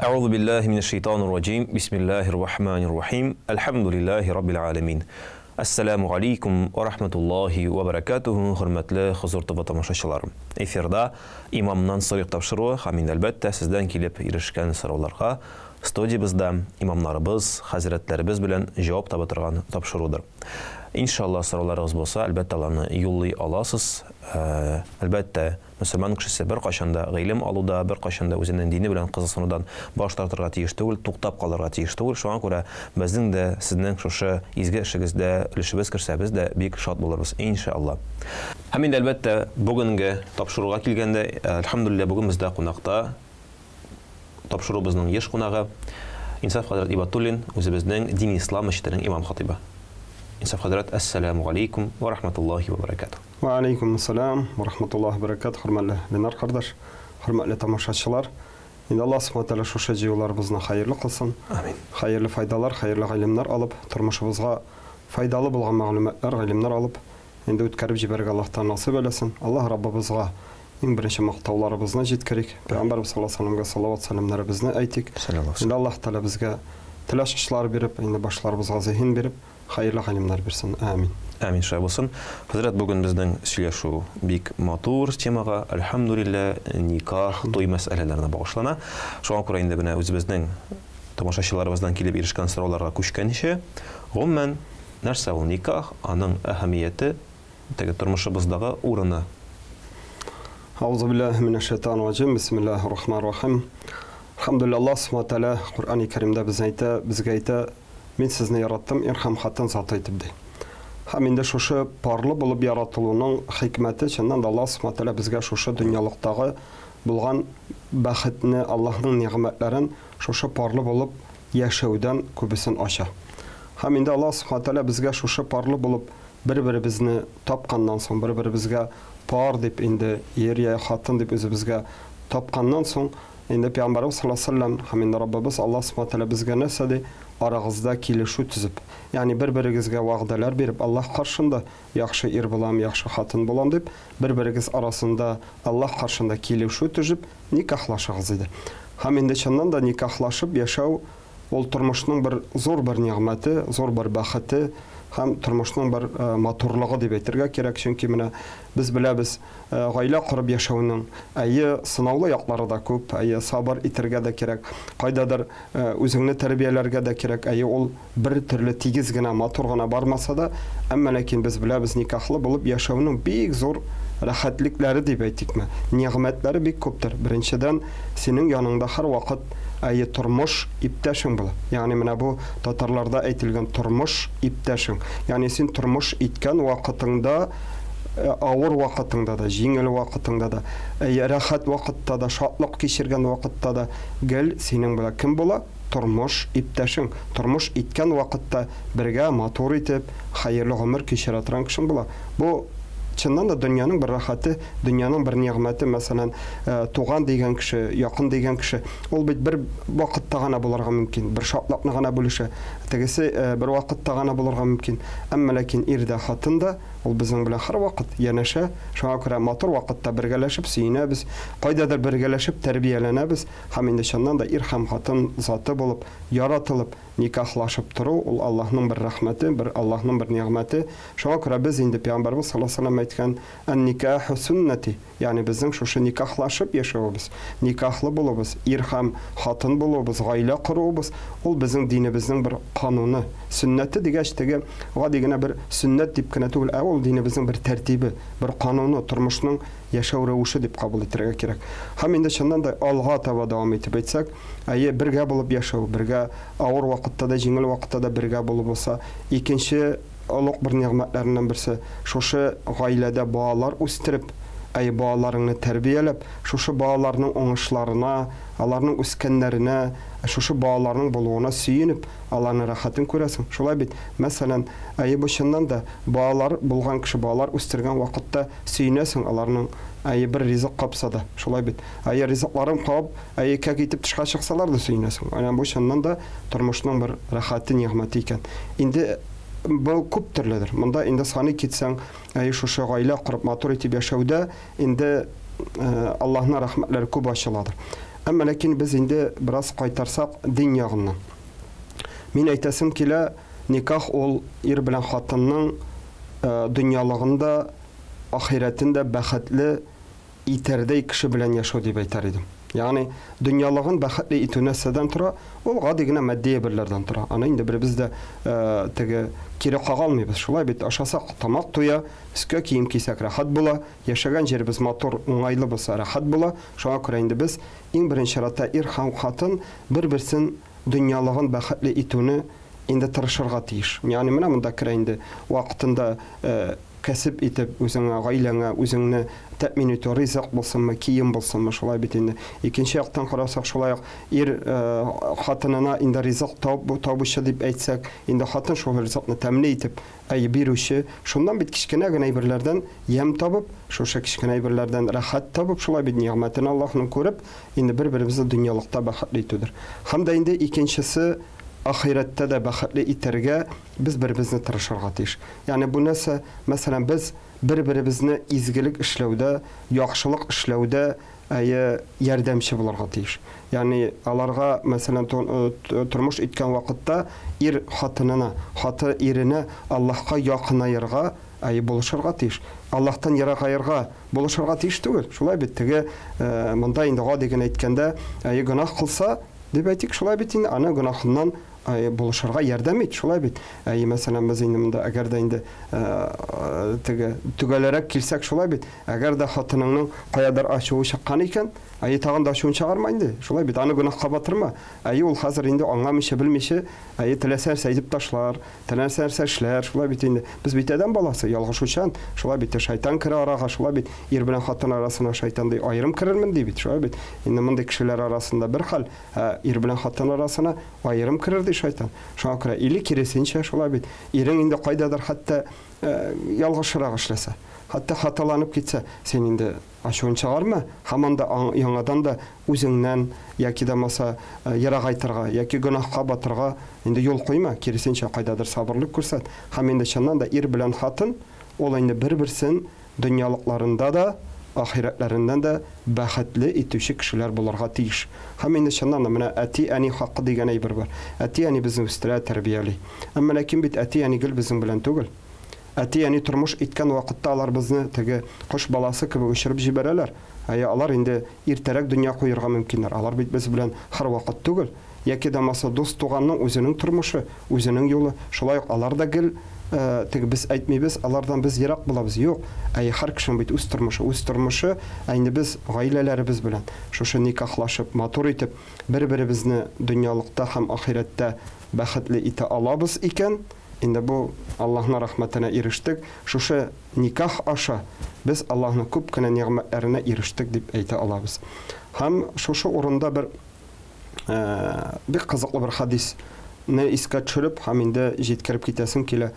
Әгъузу биллаһи минәш шайтанир раҗим. Бисмиллаһир рахманир рахим. Әлхәмдүлиллаһи раббил аламин. Ассаламу алейкум ва рахматуллахи ва баракатуху, хөрмәтле Хозур ТВ тамашачылары. Эфирда Имамнан сорыйк тапшыруы һәм инде әлбәттә сездән килеп ирешкән сорауларга студиябездә имамнарыбыз, хәзрәтләребез белән җавап таба торган тапшырудыр. Иншалла, сорауларыгыз булса, әлбәттә аларны юллый аласыз. Әлбәттә, мөселман кешесе беркайчан да гыйлем алуда, беркайчан да үзенең дине белән кызыксынудан баш тартырга тиеш түгел, туктап калырга тиеш түгел. Шуңа күрә безнең дә сезнең шушы изге эшегездә өлешебез керсә, без дә бик шат булырбыз, иншалла. Һәм инде, әлбәттә, бүгенге тапшыруга килгәндә, әлхәмдүлилләһ, бүген бездә кунакта тапшыруыбызның еш кунагы Инсаф хәзрәт Ибатуллин, үзебезнең Дин Ислам мәчетенең имам-хатыйбы. Инсаф хәзрәт, әссәламү галәйкүм вә рахматуллаһи вә бәрәкәтүһ. Вә алейкум ассалам вә рахматуллаһи вә бәрәкәтүһ, хөрмәтле Ленар кардәш, хөрмәтле тамашачылар. Инде Аллаһ Субхана Тәгалә шушы җыюларыбызны хәерле кылсын. Амин. Хәерле файдалар, хәерле гыйлемнәр алып, тормышыбызга файдалы булган мәгълүматлар, гыйлемнәр алып, инде үткәреп җибәрергә Аллаһ Тәгалә насыйп әйләсен. Аллаһ Раббыбызга иң беренче мактауларыбызны җиткерик. Пәйгамбәрбез саллаллаһу алейһи ва сәлләмгә салават сәламнәребезне әйтик. Инде Аллаһ Тәгалә безгә тел ачкычлары биреп, инде башларыбызга зиһен биреп, хәерле гыйлемнәр бирсен. Амин. Амин, шулай булсын. Хәзрәт, бүген безнең сөйләшү бик матур темага, әлхәмдүлилләһ, никах, туй мәсьәләләренә багышлана. Шуңа күрә инде менә үзебезнең тамашачыларыбыздан килеп ирешкән сорауларга күчкәнче, гомумән, нәрсә ул никах, аның әһәмияте, теге тормышыбыздагы урыны? Аузу биллаһи минәш шайтанир раҗим. Бисмиллаһир рахманир рахим. Әлхәмдүлилләһ, Аллаһ субхана тәгалә Коръәни Кәримдә безне әйтә, безгә әйтә, мин сезне яраттым, ир һәм хатын заты итеп ди. Һәм инде шушы парлы булып яратылуның хикмәте, чыннан да Аллаһ субхана тәгалә безгә шушы дөньялыктагы булган бәхетне, Аллаһның нигъмәтләрен шушы парлы булып яшәүдән күбесен ача. Һәм инде Аллаһ субхана тәгалә безгә шушы парлы булып бер-беребезне тапканнан соң, бер-беребезгә пар дип инде ир я хатын дип үзебезгә тапканнан соң, инде Пәйгамбәребез саллаллаһу алейһи ва сәлләм һәм инде Раббыбыз Аллаһ субхана тәгалә безгә нәрсә ди? Арагызда килешү төзеп, ягъни бер-берегезгә вәгъдәләр биреп, Аллаһ каршында яхшы ир булам, яхшы хатын булам дип, бер-берегез арасында Аллаһ каршында килешү төзеп, никахлашыгыз иде. Һәм инде чыннан да никахлашып яшәү ул тормышның бер зур бер нигъмәте, зур бер бәхете һәм тормышның бер матурлыгы дип әйтергә кирәк, чөнки менә без беләбез, гаилә корып яшәүнең, әйе, сынаулы яклары да күп, әйе, сабыр итәргә дә кирәк, кайдадыр үзеңне тәрбияләргә дә кирәк, әйе, ул бер төрле тигез генә, матур гына бармаса да, әмма ләкин без беләбез, никахлы булып яшәүнең бик зур рәхәтлекләре дип әйтикме, нигъмәтләре бик күптер. Беренчедән, синең яныңда һәрвакыт, әйе, тормыш иптәшең була. Ягъни менә бу татарларда әйтелгән тормыш иптәшең. Ягъни син тормыш иткән вакытыңда, авыр вакытыңда да, җиңел вакытыңда да, әйе, рәхәт вакытта да, шатлык кичергән вакытта да гел синең белән кем була? Тормыш иптәшең. Тормыш иткән вакытта бергә матур итеп, хәерле гомер кичерә торган кешең була. Бу чыннан да дөньяның бер рәхәте, дөньяның бер нигъмәте, мәсәлән, туган дигән кеше, якын дигән кеше, ул бит бер вакытта гына булырга мөмкин, бер шатлыкны гына бүлешә. Тегесе бер вакытта гына булырга мөмкин. Әмма ләкин ир дә, хатын да ул безнең белән һәрвакыт янәшә. Шуңа күрә матур вакытта бергәләшеп сөенәбез, кайдадыр бергәләшеп тәрбияләнәбез. Һәм инде чыннан да ир һәм хатын заты булып, яратылып, никахлашып тору, ул Аллаһның бер рәхмәте, бер Аллаһның бер нигъмәте. Шуңа күрә без инде Пәйгамбәребез саллаллаһу алейһи ва сәлләм әйткән Ән-никаху суннати, ягъни безнең шушы никахлашып яшәвебез, никахлы булуыбыз, ир һәм хатын булуыбыз, гаилә коруыбыз, ул безнең динебезнең бер кануны. Сөннәте дигәч, теге гади генә бер сөннәт дип кенә түгел, ә ул динебезнең бер тәртибе, бер кануны, тормышның яшәү рәвеше дип кабул итәргә кирәк. Һәм инде чыннан да алга таба дәвам итеп әйтсәк, әйе, бергә булып яшәү, бергә авыр вакытта да, җиңел вакытта да бергә булу булса, икенче олуг бер нигъмәтләреннән берсе, шушы гаиләдә балалар үстереп, әйе, балаларыңны тәрбияләп, шушы балаларның уңышларына, аларның үскәннәренә, шушы балаларның булуына сөенеп, аларның рәхәтен күрәсең. Шулай бит? Мәсәлән, әйе, бу чыннан да балалар булган кеше балалар үстергән вакытта сөенәсең аларның, әйе, бер ризык капса да, шулай бит. Әйе, ризыкларын кабып, әйе, кәк итеп тышка чыксалар да сөенәсең. Әнә бу чыннан да тормышның бер рәхәте, нигъмәте икән. Инде бу күп төрледер. Монда инде саный китсәң, әйе, шушы гаилә корып, матур итеп яшәүдә инде Аллаһның рәхмәтләре күп ачыладыр. Әмма ләкин без инде бераз кайтарсак дин ягыннан. Мин әйтәсем килә, никах ул ир белән хатынның дөньялыгын да, ахирәтен дә бәхетле итәрдәй кеше белән яшәү дип әйтер идем. Ягъни дөньялыгын бәхетле итү нәрсәдән тора? Ул гади генә матди әйберләрдән тора. Аны инде беребез дә теге кире кага алмыйбыз. Шулай бит, ашасак тамак туя, өскә кием кисәк рәхәт була, яшәгән җиребез матур, уңайлы булса рәхәт була. Шуңа күрә инде без иң беренче чиратта ир һәм хатын бер-берсен дөньялыгын бәхетле итүне инде тырышырга тиеш. Ягъни менә монда керә инде вакытында кәсеп итеп үзеңә, гаиләңә, үзеңне тәэмин итү, ризык булсынмы, кием булсынмы, шулай бит инде. Икенче яктан карасак, шулай ук ир хатынына инде ризык табучы дип әйтсәк, инде хатын шул ризыкны тәмле итеп әй бирүче, шуннан бит кечкенә генә әйберләрдән ямь табып, шушы кечкенә әйберләрдән рәхәт табып, шулай бит нигъмәтен Аллаһның күреп, инде бер-беребезне дөньялыкта бәхетле итүдер. Һәм дә инде икенчесе ахирәттә дә бәхетле итәргә без бер-беребезне тырышырга тиеш. Ягъни бу нәрсә, мәсәлән, без бер-беребезне изгелек эшләүдә, яхшылык эшләүдә әйе ярдәмче булырга тиеш. Ягъни аларга, мәсәлән, тормыш иткән вакытта ир хатынына, хаты иренә Аллаһка якынаерга, әйе булышырга тиеш. Аллаһтан ерагаерга булышырга тиеш түгел. Шулай бит, теге монда инде гади генә әйткәндә, әйе гөнаһ кылса, дип әйтик, шулай бит инде, аны гөнаһыннан булышырга ярдәм ит, шулай бит. Әйе, мәсәлән, без инде монда әгәр дә инде теге төгәлрәк килсәк, шулай бит, әгәр дә хатыныңның каядыр ачуы чыккан икән, әйе, тагын да ачуын чыгарма инде, шулай бит, аны гөнаһка батырма. Әйе, ул хәзер инде аңламыйча, белмичә, әйе, теләсә нәрсә әйтеп ташлар, теләсә нәрсә эшләр, шулай бит инде. Без бит адәм баласы, ялгышучан, шулай бит, шайтан керә арага, шулай бит, ир белән хатын арасына шайтан ди, аерым керермен ди бит, шулай бит. Инде мондый кешеләр арасында бер хәл, ә ир белән хатын арасына аерым керер ди шайтан. Шуңа күрә или киресенчә, шулай бит, ирең инде кайдадыр хәтта ялгышрак эшләсә, хәтта хаталанып китсә, син инде ачуын чыгарма, һаман да яңадан да үзеңнән яки дә булмаса ерагайтырга, яки гөнаһка батырга инде юл куйма, киресенчә кайдадыр сабырлык күрсәт. Һәм инде чыннан да ир белән хатын ул инде бер-берсен дөньялыкларында да, ахирәтләреннән дә бәхетле итүче кешеләр булырга тиеш. Һәм инде чыннан да менә әти-әни хакы дигән әйбер бар. Әти-әни безне үстерә, тәрбияли. Әмма ләкин бит әти-әни гел безнең белән түгел. Әти-әни тормыш иткән вакытта алар безне теге кош баласы кебек очырып җибәрәләр. Әйе, алар инде иртәрәк дөнья куерга мөмкиннәр. Алар бит без белән һәрвакыт түгел. Яки дә булмаса дус туганның үзенең тормышы, үзенең юлы. Шулай ук алар да гел теге без әйтмибез, алардан без ерак булабыз. Юк, әйе, һәр кешенең бит үз тормышы, үз тормышы, ә инде без гаиләләребез белән шушы никахлашып, матур итеп бер-беребезне дөньялыкта һәм ахирәттә бәхетле итә алабыз икән, инде бу Аллаһның рәхмәтенә ирештек. Шушы никах аша без Аллаһның күп кенә нигъмәтләренә ирештек дип әйтә алабыз. Һәм шушы урында бер бик кызыклы бер хадисне искә төшереп һәм инде җиткереп китәсем килә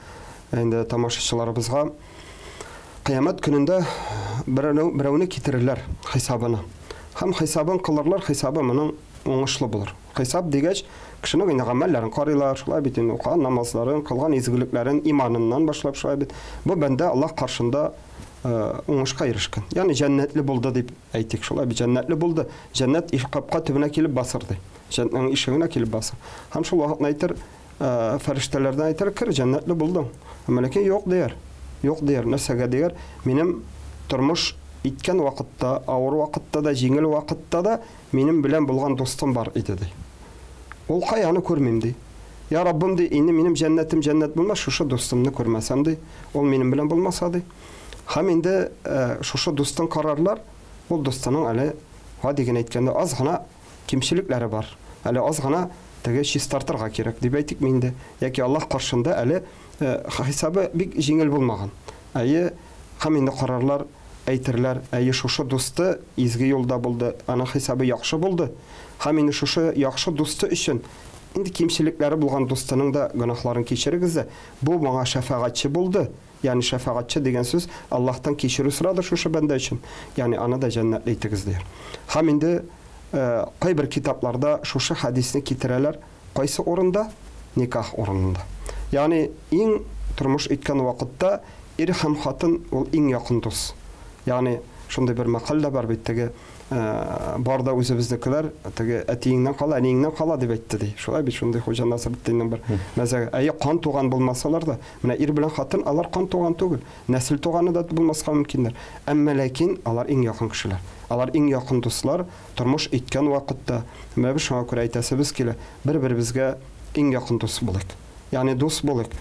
инде тамашачыларыбызга. Кыямәт көнендә берәүне китерерләр хисабына. Һәм хисабын кылырлар, хисабы моның уңышлы булыр. Хисап дигәч, кешенең инде гамәлләрен карыйлар, шулай бит инде укыган намазларын, кылган изгелекләрен, иманыннан башлап шулай бит. Бу бәндә Аллаһ каршында уңышка ирешкән. Ягъни җәннәтле булды дип әйтик, шулай бит, җәннәтле булды. Җәннәт капка төбенә килеп басыр ди. Җәннәтнең ишегенә килеп басыр. Һәм шул вакытны әйтер, фәрештәләрдән әйтер, кер, җәннәтле булдың. Әмма ләкин юк дияр. Юк дияр, нәрсәгә дияр? Минем тормыш иткән вакытта, авыр вакытта да, җиңел вакытта да минем белән булган дустым бар иде ди. Ул каяны күрмим ди. Я Раббым ди, инде минем җәннәтем җәннәт булмас, шушы дустымны күрмәсәм ди, ул минем белән булмаса ди. Һәм инде шушы дустын карарлар, ул дустының әле гади генә әйткәндә аз гына кимчелекләре бар. Әле аз гына теге чистартырга кирәк дип әйтик инде. Яки Аллаһ каршында әле хисабы бик җиңел булмаган. Әйе, һәм инде карарлар, әйтерләр, әйе, шушы дусты изге юлда булды, аның хисабы яхшы булды. Һәм инде шушы яхшы дусты өчен инде кимчелекләре булган дустының да гөнаһларын кичерегез дә, бу моңа шәфәгатьче булды. Ягъни шәфәгатьче дигән сүз Аллаһтан кичерү сорады шушы бәндә өчен. Ягъни аны да җәннәтле итегез дияр. Һәм инде кайбер китапларда шушы хадисне китерәләр. Кайсы урында? Никах урынында. Ягъни иң тормыш иткән вакытта ир һәм хатын ул иң якын дус. Ягъни шундый бер мәкаль дә бар бит, теге Бар да үзебезнекеләр, теге әтиеңнән кала, әниеңнән кала дип әйтте ди. Шулай бит, шундый Хуҗа Насретдиннең бер мәзәге. Әйе, кан туган булмасалар да, менә ир белән хатын алар кан туган түгел, нәсел туганы да булмаска мөмкиннәр. Әмма ләкин алар иң якын кешеләр. Алар иң якын дуслар, тормыш иткән вакытта, менә без шуңа күрә әйтәсебез килә, бер-беребезгә иң якын дус булыйк. Ягъни дус булыйк,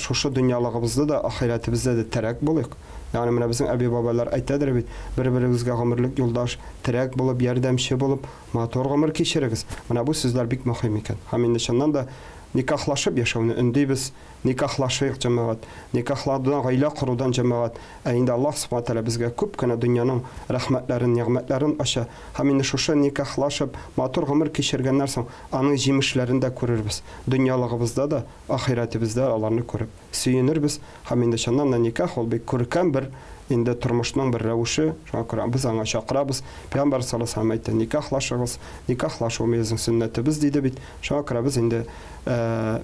шушы дөньялыгыбызда да, ахирәтебездә дә терәк булыйк. Ягъни менә безнең әби-бабайлар әйтәдер бит, бер-берегезгә гомерлек юлдаш, терәк булып, ярдәмче булып, матур гомер кичерегез. Менә бу сүзләр бик мөһим икән. Һәм инде чыннан да никахлашып яшәүне өндибез. Никахлашыйк, җәмәгать. Никахлаудан, гаилә корудан, җәмәгать. Ә инде Аллаһ Субхана Тәгалә безгә күп кенә дөньяның рәхмәтләрен, нигъмәтләрен ача. Һәм инде шушы никахлашып, матур гомер кичергәннән соң, аның җимешләрен дә күрербез. Дөньялыгыбызда да, ахирәтебездә аларны күреп сөенербез. Һәм инде чыннан да никах ул бик күркәм бер инде тормышның бер рәвеше. Шуңа күрә без аңа чакырабыз. Пәйгамбәр саллаллаһу алейһи ва сәлләм әйтте, никахлашыгыз, никахлашу безнең сөннәтебез диде бит. Шуңа күрә без инде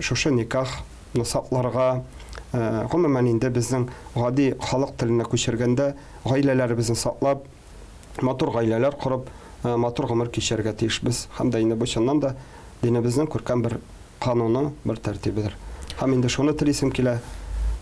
шушы никахны сакларга, гомумән инде безнең гади халык теленә күчергәндә, гаиләләребезне саклап, матур гаиләләр корып, матур гомер кичерергә тиешбез. Һәм дә инде бу чыннан да динебезнең күркәм бер кануны, бер тәртибедер. Һәм инде шуны телисем килә.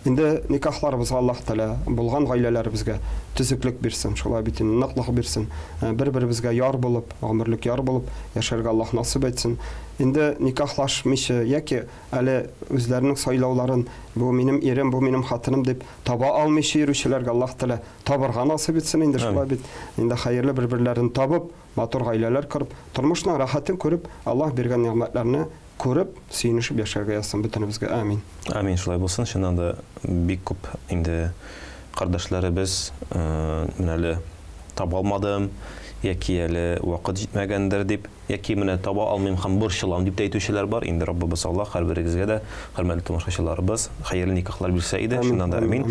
Инде никахларыбызга Аллаһ Тәгалә, булган гаиләләребезгә төзеклек бирсен, шулай бит инде ныклык бирсен. Бер-беребезгә яр булып, гомерлек яр булып яшәргә Аллаһ насыйп итсен. Инде никахлашмыйча яки әле үзләренең сайлауларын, бу минем ирем, бу минем хатыным дип таба алмыйча йөрүчеләргә Аллаһ Тәгалә табырга насыйп итсен инде, шулай бит. Инде хәерле бер-берләрен табып, матур гаиләләр корып, тормышның рәхәтен күреп, Аллаһ биргән нигъмәтләрне күреп, сөенешеп яшәргә язсын бөтенебезгә. Амин. Амин, шулай булсын. Чыннан да бик күп инде кардәшләребез менә әле таба алмадым, яки әле вакыт җитмәгәндер дип, яки менә таба алмыйм һәм борчылам дип тә әйтүчеләр бар. Инде Раббыбыз Аллаһ һәрберегезгә дә, хөрмәтле тамашачыларыбыз, хәерле никахлар бирсә иде. Чыннан да амин.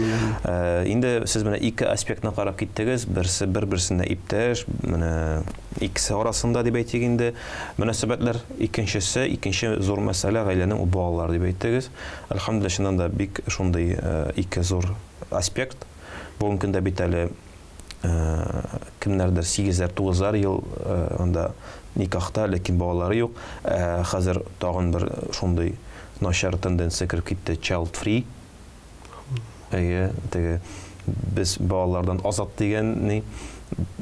Инде сез менә ике аспектны карап киттегез. Берсе бер-берсенә иптәш, менә икесе арасында дип әйтик инде мөнәсәбәтләр. Икенчесе, икенче зур мәсьәлә гаиләнең ул балалар дип әйттегез. Әлхәмдүлилләһ, чыннан да бик шундый ике зур аспект. Бүгенге көндә бит әле кемнәрдер сигезәр, тугызар ел анда никахта, ләкин балалары юк. Хәзер тагын бер шундый начар тенденция кереп китте, child free. Әйе, теге без балалардан азат дигән ни,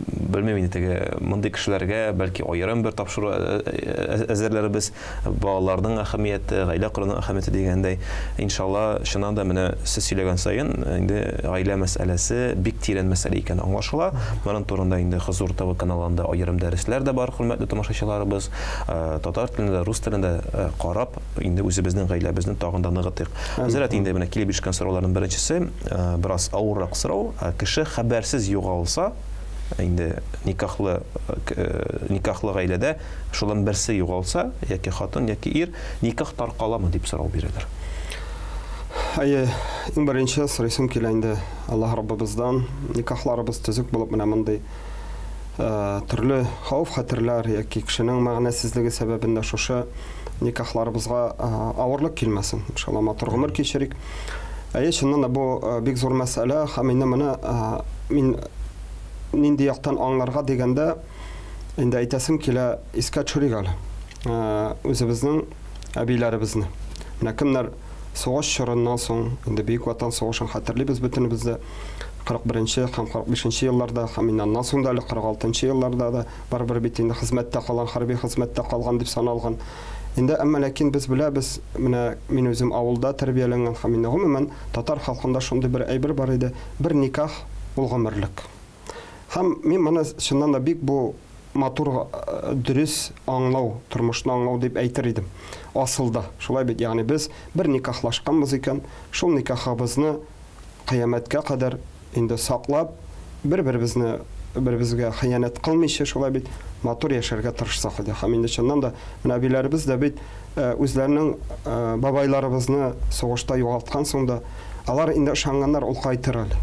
белмим инде, теге мондый кешеләргә бәлки аерым бер тапшыру әзерләрбез, балаларның әһәмияте, гаилә коруның әһәмияте дигәндәй. Иншалла, чыннан да менә сез сөйләгән саен инде гаилә мәсьәләсе бик тирән мәсьәлә икәне аңлашыла. Моның турында инде Хозур ТВ каналында аерым дәресләр дә бар, хөрмәтле тамашачыларыбыз. Татар телендә, рус телендә карап, инде үзебезнең гаиләбезне тагын да ныгытыйк. Хәзрәт, инде менә килеп ирешкән сорауларның беренчесе, бераз авыррак сорау. Кеше хәбәрсез югалса, инде никахлы никахлы гаиләдә шулан берсе югалса, яки хатын, яки ир, никах таркаламы дип сорау бирәләр. Әйе, иң беренче сорыйсым килә инде Аллаһ Раббыбыздан, никахларыбыз төзек булып, менә мондый төрле хәвеф-хәтерләр яки кешенең мәгънәсезлеге сәбәбендә шушы никахларыбызга авырлык килмәсен. Иншалла, матур гомер кичерик. Әйе, чыннан да бу бик зур мәсьәлә, һәм инде моны мин нинди яктан аңларга дигәндә, инде әйтәсем килә, искә төшерик әле үзебезнең әбиләребезне. Менә кемнәр сугыш чорыннан соң, инде Бөек Ватан сугышын хәтерлибез бөтенебез дә, 41 һәм 45 елларда, һәм инде аннан соң да әле 46 елларда да барыбер бит инде хезмәттә калган, хәрби хезмәттә калган дип саналган. Инде әмма ләкин без беләбез, менә мин үзем авылда тәрбияләнгән һәм инде гомумән татар халкында шундый бер әйбер бар иде, бер никах ул гомерлек. Һәм мин моны чыннан да бик бу матур, дөрес аңлау, тормышны аңлау дип әйтер идем. Асылда, шулай бит, ягъни без бер никахлашканбыз икән, шул никахыбызны кыямәткә кадәр инде саклап, бер-беребезне беребезгә хыянәт кылмыйча, шулай бит, матур яшәргә тырышсак иде. Һәм инде чыннан да менә әбиләребез дә бит үзләренең бабайларыбызны сугышта югалткан соң да, алар инде ышанганнар, ул кайтыр әле.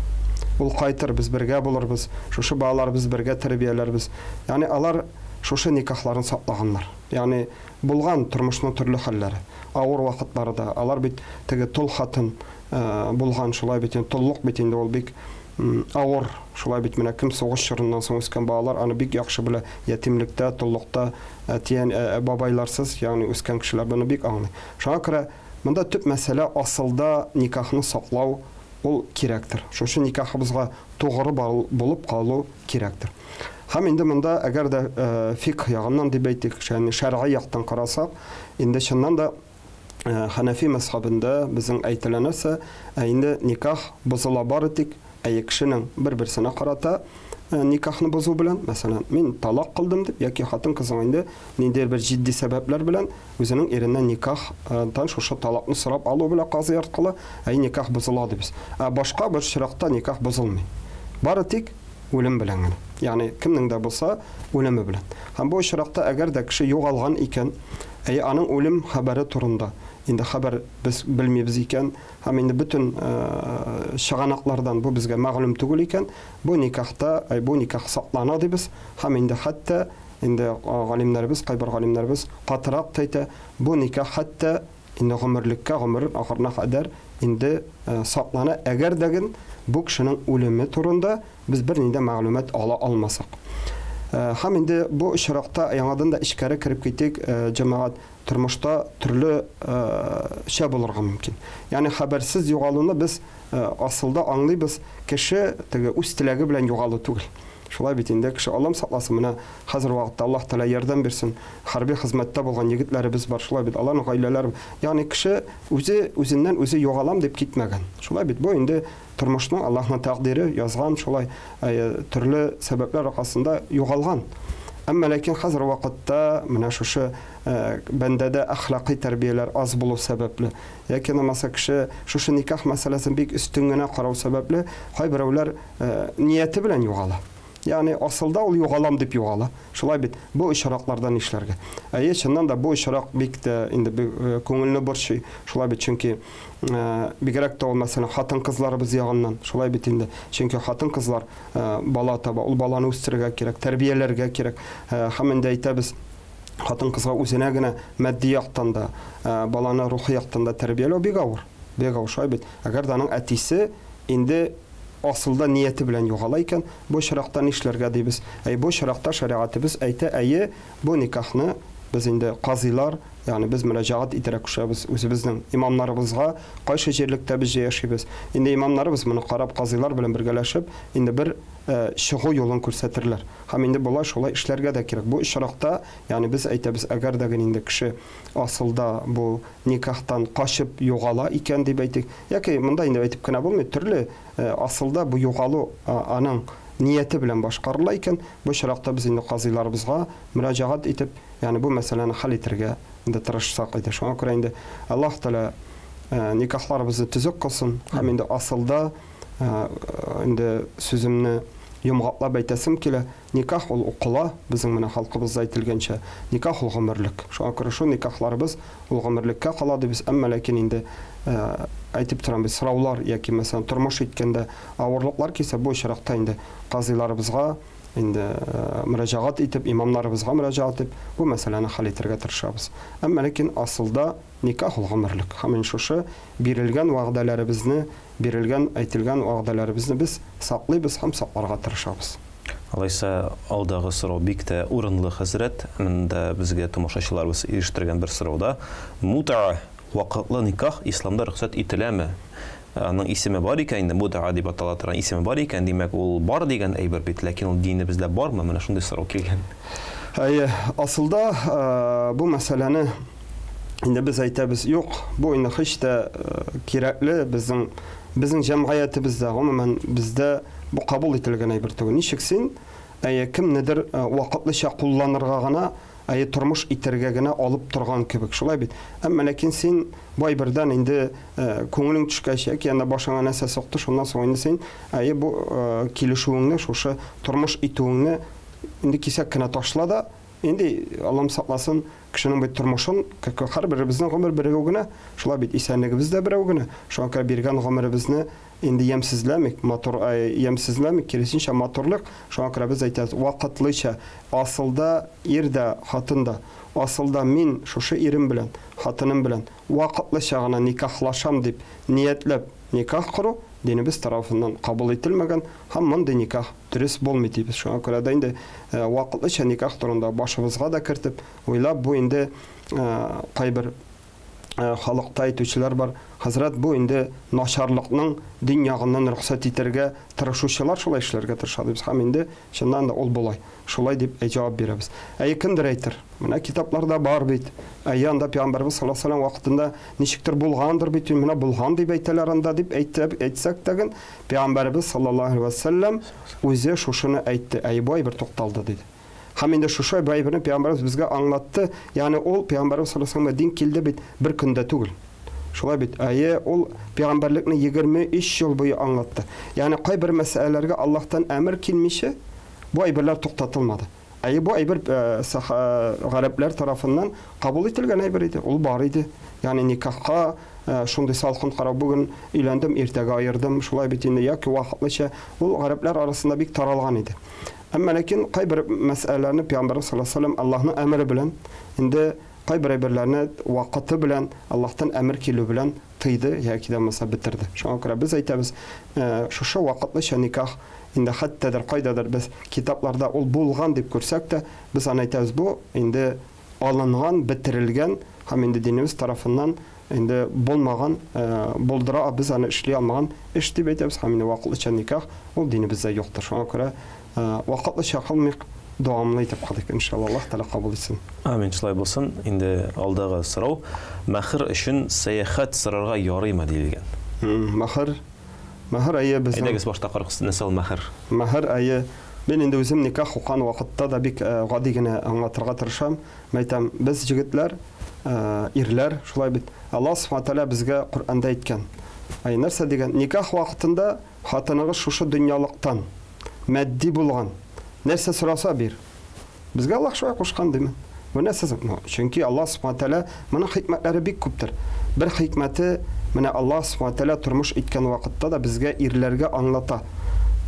Ул кайтыр, без бергә булырбыз, шушы балаларыбыз бергә тәрбияләрбез. Ягъни алар шушы никахларын саклаганнар. Ягъни булган тормышның төрле хәлләре, авыр вакытлары да, алар бит теге тол хатын булган, шулай бит, инде толлык бит инде ул бик авыр. Шулай бит, менә кем сугыш чорыннан соң үскән балалар аны бик яхшы белә. Ятимлектә, толлыкта, әтиән, бабайларсыз, ягъни үскән кешеләр моны бик аңлый. Шуңа күрә монда төп мәсьәлә асылда никахны саклау ул кирәктер. Шушы никахыбызга тугры булып калу кирәктер. Һәм инде монда әгәр дә фикх ягыннан дип әйтик, ягъни шәргый яктан карасак, инде чыннан да Хәнәфи мәзхәбендә безнең әйтелә нәрсә, ә инде никах бозыла бары тик әйе кешенең бер-берсенә карата никахны бозу белән, мәсәлән, мин талак кылдым дип, яки хатын-кызның инде ниндидер бер җитди сәбәпләр белән үзенең иреннән никахтан шушы талакны сорап алу белән казый аркылы, әйе, никах бозыла дибез. Ә башка бер очракта никах бозылмый. Бары тик үлем белән генә. Ягъни кемнең дә булса үлеме белән. Һәм бу очракта әгәр дә кеше югалган икән, әйе, аның үлем хәбәре турында инде хәбәр без белмибез икән, һәм инде бөтен чыганаклардан бу безгә мәгълүм түгел икән, бу никахта, әй, бу никах саклана дибез, һәм инде хәтта инде галимнәребез, кайбер галимнәребез катырак та әйтә, бу никах хәтта инде гомерлеккә, гомер ахырына кадәр инде саклана, әгәр дә ген бу кешенең үлеме турында без бернинди мәгълүмат ала алмасак. Һәм инде бу очракта яңадан да эчкәре кереп китик, җәмәгать, тормышта төрле шә булырга мөмкин. Ягъни хәбәрсез югалуны без асылда аңлыйбыз, кеше теге үз теләге белән югалу түгел. Шулай бит инде, кеше Аллам сакласын, менә хәзер вакытта Аллаһ Тәгалә ярдәм бирсен, хәрби хезмәттә булган егетләребез бар, шулай бит, аларның гаиләләре, ягъни кеше үзе үзеннән үзе югалам дип китмәгән. Шулай бит, бу инде тормышның Аллаһның тәкъдире язган, шулай төрле сәбәпләр аркасында югалган. Әмма ләкин хәзер вакытта менә шушы бәндәдә әхлакый тәрбияләр аз булу сәбәпле, яки намаса кеше шушы никах мәсьәләсен бик өстен генә карау сәбәпле, кайберәүләр нияте белән югала. Ягъни асылда ул югалам дип югала. Шулай бит, бу очракларда нишләргә? Әйе, чыннан да бу очрак бик тә инде күңелне борчый. Шулай бит, чөнки бигрәк тә ул, мәсәлән, хатын-кызларыбыз ягыннан. Шулай бит инде, чөнки хатын-кызлар бала таба, ул баланы үстерергә кирәк, тәрбияләргә кирәк. Һәм инде әйтәбез, хатын-кызга үзенә генә матди яктан да, баланы рухи яктан да тәрбияләү бик авыр. Бик авыр, шулай бит. Әгәр дә аның әтисе инде асылда нияте белән югала икән, бу очракта нишләргә дибез? Әй, бу очракта шәригатебез әйтә, әйе, бу никахны без инде казыйлар, ягъни без мөрәҗәгать итәрәк кушабыз үзебезнең имамнарыбызга, кайсы җирлектә без яшибез. Инде имамнарыбыз моны карап, казыйлар белән бергәләшеп, инде бер чыгу юлын күрсәтерләр. Һәм инде болай шулай эшләргә дә кирәк. Бу очракта, ягъни без әйтәбез, әгәр дә инде кеше асылда бу никахтан качып югала икән дип әйтик, яки монда инде әйтеп кенә булмый, төрле асылда бу югалу аның нияте белән башкарыла икән, бу очракта без инде казыйларыбызга мөрәҗәгать итеп, ягъни бу мәсьәләне хәл итәргә инде тырышсак иде. Шуңа күрә инде Аллаһ Тәгалә никахларыбызны төзек кылсын, һәм инде асылда инде сүземне йомгаклап әйтәсем килә, никах ул укыла, безнең менә халкыбызда әйтелгәнчә, никах ул гомерлек. Шуңа күрә шул никахларыбыз ул гомерлеккә кала дибез, әмма ләкин инде әйтеп торам без, сораулар яки мәсәлән тормыш иткәндә авырлыклар килсә, бу очракта инде казыйларыбызга инде мөрәҗәгать итеп, имамнарыбызга мөрәҗәгать итеп, бу мәсьәләне хәл итәргә тырышабыз. Әмма ләкин асылда никах ул гомерлек. Һәм инде шушы бирелгән вәгъдәләребезне, бирелгән, әйтелгән вәгъдәләребезне без саклыйбыз һәм сакларга тырышабыз. Алайса, алдагы сорау бик тә урынлы, хәзрәт. Монда безгә тамашачыларыбыз ирештергән бер сорауда. Мутаа, вакытлы никах исламда рөхсәт ителәме? Аның исеме бар икән инде, мутаа дип атала торган исеме бар икән, димәк, ул бар дигән әйбер бит, ләкин ул динебездә бармы? Менә шундый сорау килгән. Әйе, асылда бу мәсьәләне инде без әйтәбез, юк, бу инде һич тә кирәкле безнең җәмгыятебездә, гомумән бездә бу кабул ителгән әйбер түгел. Ничек син, әйе, кемнедер вакытлыча кулланырга гына, әйе, тормыш итәргә генә алып торган кебек, шулай бит. Әмма ләкин син бу әйбердән инде күңелең төшкәч, яки анда башыңа нәрсә сукты, шуннан соң инде син, әйе, бу килешүеңне, шушы тормыш итүеңне инде кисәк кенә ташла да, инде Аллам сакласын, кешенең бит тормышын, һәр беребезнең гомер берәү генә, шулай бит, исәнлегебез дә берәү генә. Шуңа күрә биргән гомеребезне инде ямьсезләмик, матур, ямьсезләмик, киресенчә матурлык. Шуңа күрә без әйтәбез, вакытлыча, асылда ир дә, хатын да, асылда мин шушы ирем белән, хатыным белән вакытлыча гына никахлашам дип ниятләп никах кору динебез тарафыннан кабул ителмәгән һәм мондый никах дөрес булмый дибез. Шуңа күрә дә инде вакытлыча никах турында башыбызга да кертеп, уйлап, бу инде кайбер халыкта әйтүчеләр бар. Хәзрәт, бу инде начарлыкның дин ягыннан рөхсәт итәргә тырышучылар шулай эшләргә тырыша дибез. Һәм инде чыннан да ул болай. Шулай дип җавап бирәбез. Әй, кемдер әйтер? Менә китапларда бар бит. Әй, анда Пәйгамбәрбез саллаллаһу алейһи ва сәлләм вакытында ничектер булгандыр бит, менә булган дип әйтәләр анда дип әйтеп әйтсәк тәген, Пәйгамбәрбез саллаллаһу алейһи ва сәлләм үзе шушыны әйтте. Әй, бу әйбер тукталды диде. Һәм инде шушы әйберне Пәйгамбәрбез безгә аңлатты. Ягъни ул Пәйгамбәрбез саллаллаһу алейһи ва сәлләмгә дин килде бит бер көндә түгел. Шулай бит, әйе, ул пәйгамбәрлекне 23 ел буе аңлатты. Ягъни кайбер мәсьәләләргә Аллаһтан әмер килмичә, бу әйберләр туктатылмады. Әйе, бу әйбер гарәпләр тарафыннан кабул ителгән әйбер иде, ул бар иде. Ягъни никахка шундый салкын карау, бүген өйләндем, иртәгә аердым, шулай бит инде, яки вакытлыча, ул гарәпләр арасында бик таралган иде. Әмма ләкин кайбер мәсьәләләрне Пәйгамбәрбез саллаллаһу алейһи ва сәлләм Аллаһның әмере белән, инде кайбер әйберләрне вакыты белән, Аллаһтан әмер килү белән тыйды яки дә булмаса бетерде. Шуңа күрә без әйтәбез, шушы вакытлыча никах инде хәттәдер кайдадыр без китапларда ул булган дип күрсәк тә, без аны әйтәбез, бу инде алынган, бетерелгән һәм инде динебез тарафыннан инде булмаган, булдыра, без аны эшли алмаган эш дип әйтәбез һәм инде вакытлыча никах ул динебездә юктыр. Шуңа күрә вакытлыча кылмыйк, дәвамлы итеп кылыйк, иншалла, Аллаһ Тәгалә кабул итсен. Амин, шулай булсын. Инде алдагы сорау, мәһр өчен сәяхәт сорарга ярыймы диелгән. Мәһр, мәһр әйе безнең. Әйдәгез башта карыйк, нәрсә ул мәһр? Мәһр әйе. Мин инде үзем никах укыган вакытта да бик гади генә аңлатырга тырышам. Мәйтәм, без җегетләр, ирләр, шулай бит. Аллаһ Субхану тәгалә безгә Коръәндә әйткән. Әй, нәрсә дигән? Никах вакытында хатыныгыз шушы дөньялыктан матди булган нәрсә сораса бир. Безгә Аллаһ шулай кушкан димен. Бу нәрсә соң? Ну, чөнки Аллаһ Субхану тәгалә моның хикмәтләре бик күптер. Бер хикмәте менә Аллаһ Субхану тәгалә тормыш иткән вакытта да безгә ирләргә аңлата.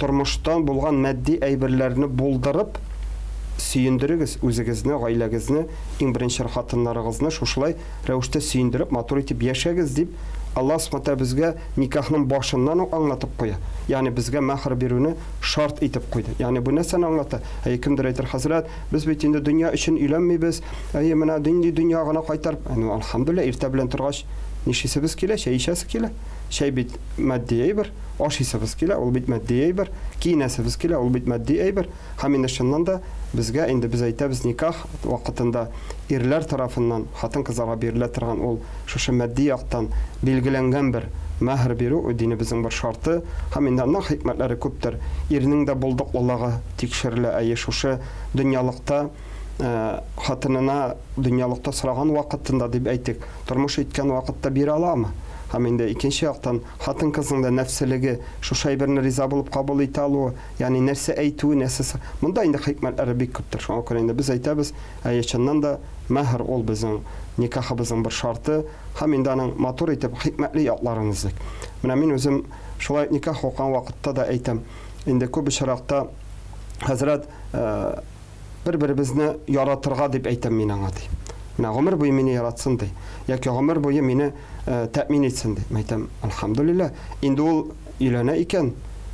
Тормыштан булган матди әйберләрне булдырып сөендерегез үзегезне, гаиләгезне, иң беренче хатыннарыгызны шушылай рәвештә сөендереп, матур итеп яшәгез дип Аллаһ Субхану тәгалә безгә никахның башыннан ук аңлатып куя. Ягъни безгә мәһр бирүне шарт итеп куйды. Ягъни бу нәрсәне аңлата? Әй, кемдер әйтер, хәзрәт, без бит инде дөнья өчен өйләнмибез. Әй, менә нинди дөнья гына кайтарып. Ну, альхамдулилла, иртә белән торгач, нишлисебез килә? Чәй эчәсе килә. Чәй бит матди әйбер. Ашыйсыбыз килә, ул бит матди әйбер. Киенәсебез килә, ул бит матди әйбер. Һәм инде чыннан да безгә инде без әйтәбез, никах вакытында ирләр тарафыннан хатын-кызларга бирелә торган ул шушы матди яктан билгеләнгән бер мәһр бирү, ул динебезнең бер шарты. Һәм инде аннан хикмәтләре күптер. Ирнең дә булдыклылыгы тикшерелә. Әйе, шушы дөньялыкта хатынына дөньялыкта сораган вакытында дип әйтик, тормыш иткән вакытта бирә аламы? Һәм инде икенче яктан хатын-кызның да нәфселеге шушы әйберне риза булып кабул итә алуы, ягъни нәрсә әйтүе, нәрсә монда инде хикмәтләре бик күптер. Шуңа күрә инде без әйтәбез, әйе, чыннан да мәһр ул безнең никахыбызның бер шарты һәм инде аның матур итеп хикмәтле якларын эзлик. Менә мин үзем шулай никах укыган вакытта да әйтәм. Инде күп очракта хәзрәт бер-беребезне яратырга дип әйтәм мин аңа ди. Менә гомер буе мине яратсын ди. Яки гомер буе мине тәэмин итсен ди. Мин әйтәм, альхамдулилла, инде ул өйләнә икән,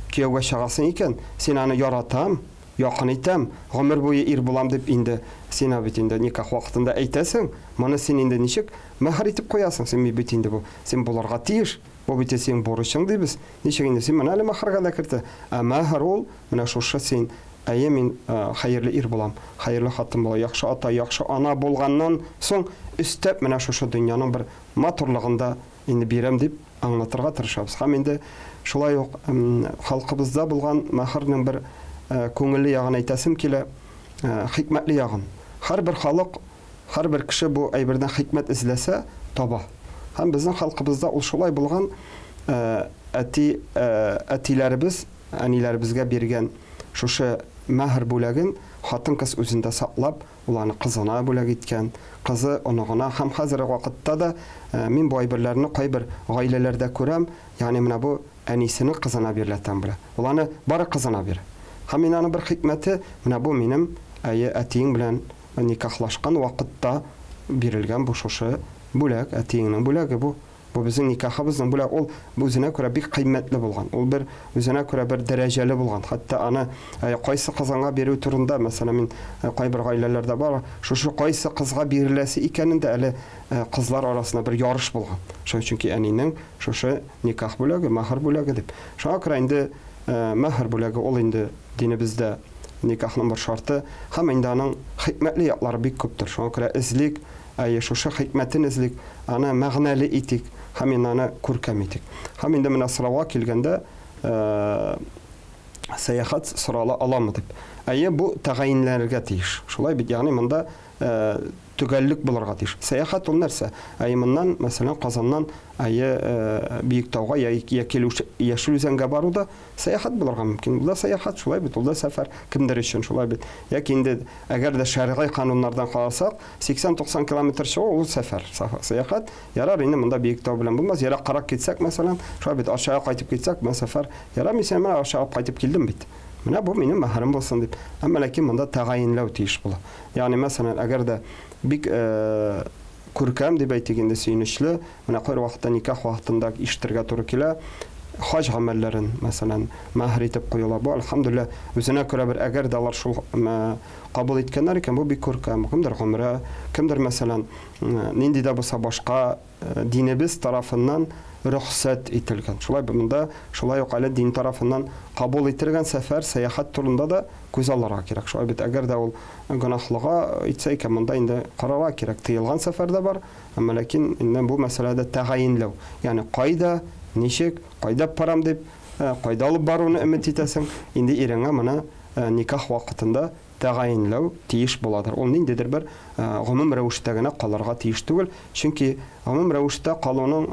кияүгә чыгасың икән, син аны яратам, якын итәм, гомер буе ир булам дип инде син бит инде никах вакытында әйтәсең, моны син инде ничек мәһр итеп куясың? Син бит инде бу, син булырга тиеш. Бу бит синең бурычың дибез. Ничек инде син моны әле мәһргә дә кертә? Ә мәһр ул менә шушы син әйе, мин хәерле ир булам, хәерле хатын булам, яхшы ата, яхшы ана булганнан соң өстәп менә шушы дөньяның бер матурлыгын да инде бирәм дип аңлатырга тырышабыз. Һәм инде шулай ук халкыбызда булган мәһрнең бер күңелле ягын әйтәсем килә, хикмәтле ягын. Һәрбер халык, һәрбер кеше бу әйбердән хикмәт эзләсә, таба. Һәм безнең халкыбызда ул шулай булган, әти, әтиләребез, әниләребезгә биргән шушы мәһр бүләген хатын-кыз үзендә саклап, ул аны кызына бүләк иткән, кызы оныгына. Һәм хәзерге вакытта да мин бу әйберләрне кайбер гаиләләрдә күрәм, ягъни менә бу әнисенең кызына бирелә була. Ул аны бары кызына бирә. Һәм мин аның бер хикмәте, менә бу минем әйе әтиең белән никахлашкан вакытта бирелгән бу шушы бүләк, әтиеңнең бүләге бу. Бу безнең никахыбызның бүләк, ул үзенә күрә бик кыйммәтле булган. Ул бер үзенә күрә бер дәрәҗәле булган. Хәтта аны кайсы кызыңа бирү турында, мәсәлән, мин кайбер гаиләләрдә бар, шушы кайсы кызга биреләсе икәнен дә әле кызлар арасында бер ярыш булган. Шуның чөнки әнинең шушы никах бүләге, мәһр бүләге дип. Шуңа күрә инде мәһр бүләге ул инде динебездә никахның бер шарты һәм инде аның хикмәтле яклары бик күптер. Шуңа күрә эзлик, әйе, шушы хикмәтен эзлик, аны мәгънәле итик һәм инде аны күркәм итик. Һәм инде менә сорауга килгәндә, сәяхәт сорала аламы дип. Әйе, бу тәгаенләнергә тиеш. Шулай бит, ягъни монда төгәллек булырга тиеш. Сәяхәт ул нәрсә? Әйе, моннан, мәсәлән, Казаннан әйе Биектауга яки Яшел Үзәнгә бару да сәяхәт булырга мөмкин. Ул да сәяхәт, шулай бит, ул да сәфәр кемдер өчен, шулай бит. Яки инде әгәр дә шәргый кануннардан карасак, 80-90 километр чыгу ул сәфәр, сәяхәт. Ярар, инде монда Биектау белән булмас. Ераккарак китсәк, мәсәлән, шулай бит, Арчага кайтып китсәк, менә сәфәр. Ярар, мин сине менә Арчага кайтып килдем бит. Менә бу минем мәһәрем булсын дип. Әмма ләкин монда тәгаенләү тиеш була. Ягъни, мәсәлән, әгәр дә бик күркәм дип әйтик инде, сөенечле, менә кайбер вакытта никах вакытында ишетергә туры килә, хаҗ гамәлләрен, мәсәлән, мәһр итеп куела. Бу, әлхәмдүлилләһ, үзенә күрә бер, әгәр дә алар шул кабул иткәннәр икән, бу бик күркәм. Кемдер гомрә, кемдер, мәсәлән, нинди дә булса башка динебез тарафыннан рөхсәт ителгән. Шулай монда шулай ук әле дин тарафыннан кабул ителгән сәфәр, сәяхәт турында да күз алырга кирәк. Шулай бит, әгәр дә ул гөнаһлыга итсә икән, монда инде карарга кирәк. Тыелган сәфәр дә бар, әмма ләкин инде бу мәсьәләдә тәгаенләү. Ягъни кайда, ничек, кайда барам дип, кайда алып баруны өмет итәсең, инде иреңә моны никах вакытында тәгаенләү тиеш буладыр. Ул ниндидер бер гомум рәвештә генә калырга тиеш түгел, чөнки гомум рәвештә калуның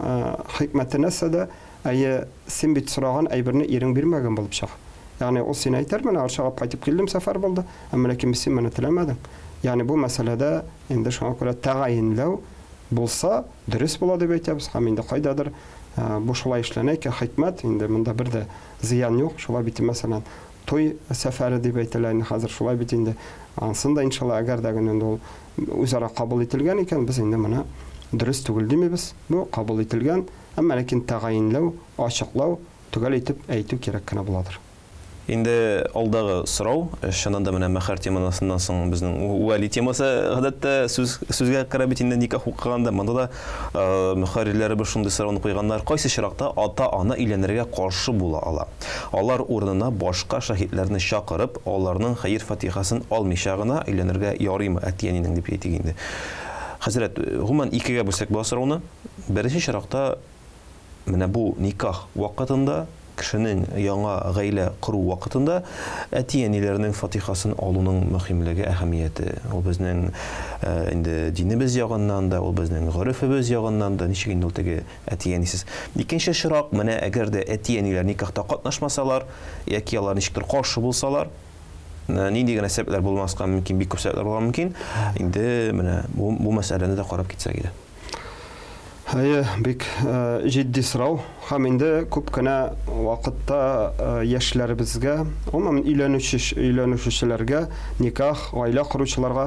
хикмәте нәрсәдә? Әйе, син бит сораган әйберне ирең бирмәгән булып чыга. Ягъни ул сине әйтер, менә Арчага кайтып килдем, сәфәр булды, әмма ләкин син моны теләмәдең. Ягъни бу мәсьәләдә инде шуңа күрә тәгаенләү булса, дөрес була дип әйтәбез. Һәм инде кайдадыр бу шулай эшләнә икән, хикмәт, инде монда бер дә зыян юк. Шулай бит, мәсәлән, той сәфәре дип әйтелә инде хәзер, шулай бит инде. Ансын да иншалла, әгәр дә инде ул үзара кабул ителгән икән, без инде моны дөрес түгел димибез. Бу кабул ителгән, әмма ләкин тәгаенләү, ачыклау, төгәл итеп әйтү кирәк кенә буладыр. Инде алдагы сорау, чыннан да менә мәһәр темасыннан соң безнең вәли темасы гадәттә сүзгә керә бит инде никах укыганда. Монда да мөхәррирләребез шундый сорауны куйганнар. Кайсы очракта ата-ана өйләнергә каршы була ала? Алар урынына башка шаһитләрне чакырып, аларның хәер-фатихасын алмыйча гына өйләнергә ярыймы әти-әнинең дип әйтик инде. Хәзрәт, гомумән икегә бүлсәк була сорауны. Беренче очракта менә бу никах вакытында, кешенең яңа гаилә кору вакытында әти-әниләрнең фатихасын алуның мөһимлеге, әһәмияте. Ул безнең инде динебез ягыннан да, ул безнең горефебез ягыннан да, ничек инде ул теге әти-әнисез. Икенче очрак, менә әгәр дә әти-әниләр никахта катнашмасалар, яки алар ничектер каршы булсалар, нинди генә сәбәпләр булмаска мөмкин, бик күп сәбәпләр булырга мөмкин. Инде менә бу мәсьәләне дә карап китсәк иде. Әйе, бик җитди сорау. Һәм инде күп кенә вакытта яшьләребезгә, гомумән өйләнүчеләргә, никах, гаилә коручыларга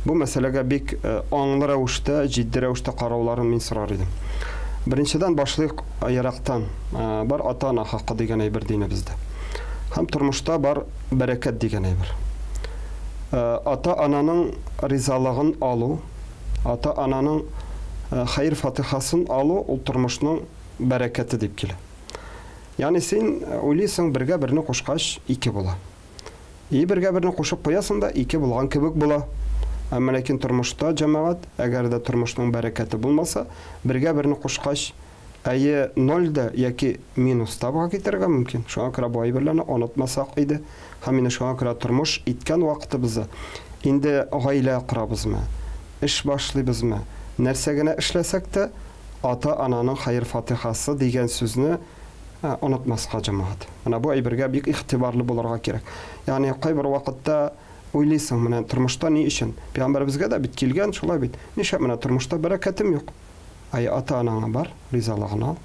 бу мәсьәләгә бик аңлы рәвештә, җитди рәвештә карауларын мин сорар идем. Беренчедән башлыйк ерактан. Бар ата-ана хакы дигән әйбер динебездә. Һәм тормышта бар бәрәкәт дигән әйбер. Ата-ананың ризалыгын алу, ата-ананың хәер-фатихасын алу ул тормышның бәрәкәте дип килә. Ягъни син уйлыйсың, бергә берне кушкач ике була. И бергә берне кушып куясың да ике булган кебек була. Әмма ләкин тормышта җәмәгать, әгәр дә тормышның бәрәкәте булмаса, бергә берне кушкач, әйе ноль дә яки минус табга китерергә мөмкин. Шуңа күрә бу әйберләрне онытмасак иде. Һәм инде шуңа күрә тормыш иткән вакытыбызда инде гаилә корабызмы, эш башлыйбызмы, нәрсә генә эшләсәк тә, ата-ананың хәер-фатихасы дигән сүзне онытмаска җәмәгать. Менә бу әйбергә бик игътибарлы булырга кирәк. Ягъни кайбер вакытта уйлыйсың, менә тормышта ни өчен? Пәйгамбәребезгә дә бит килгән, шулай бит. Нишләп менә тормышта бәрәкәтем юк? Ай, ата-анаңа бар, ризалыгын ал.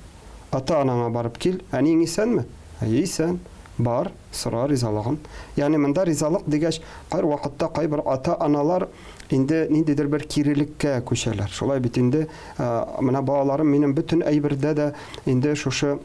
Ата-анаңа барып кил, әниең исәнме? Әйе, исән. Бар, сора ризалыгын. Ягъни монда ризалык дигәч, кайвакытта кайбер ата-аналар инде ниндидер бер кирелеккә күчәләр. Шулай бит инде, менә балаларым минем бөтен әйбердә дә инде шушы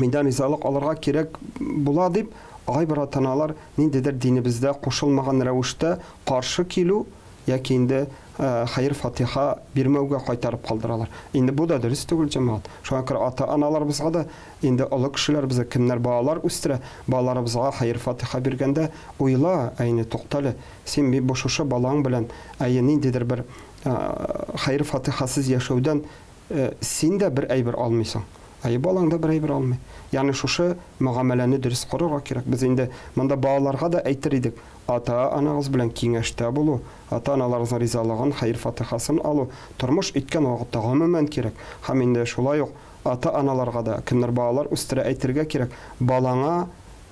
миндән ризалык алырга кирәк була дип, кайбер ата-аналар ниндидер динебездә кушылмаган рәвештә каршы килү яки инде хәер-фатиха бирмәүгә кайтарып калдыралар. Инде бу да дөрес түгел, җәмәгать. Шуңа күрә ата-аналарыбызга да, инде олы кешеләребезгә, кемнәр балалар үстерә, балаларыбызга хәер-фатиха биргәндә уйла, әйне, туктале, син бу шушы балаң белән, әйе, ниндидер бер хәер-фатихасыз яшәүдән син дә бер әйбер алмыйсың. Әйе, балаң да бер әйбер алмый. Ягъни шушы мөгамәләне дөрес корырга кирәк. Без инде монда балаларга да әйтер идек, ата-анагыз белән киңәштә булу, ата-аналарыгызның ризалыгын, хәер-фатихасын алу тормыш иткән вакытта гомумән кирәк. Һәм инде шулай ук ата-аналарга да, кемнәр балалар үстерә, әйтергә кирәк, балаңа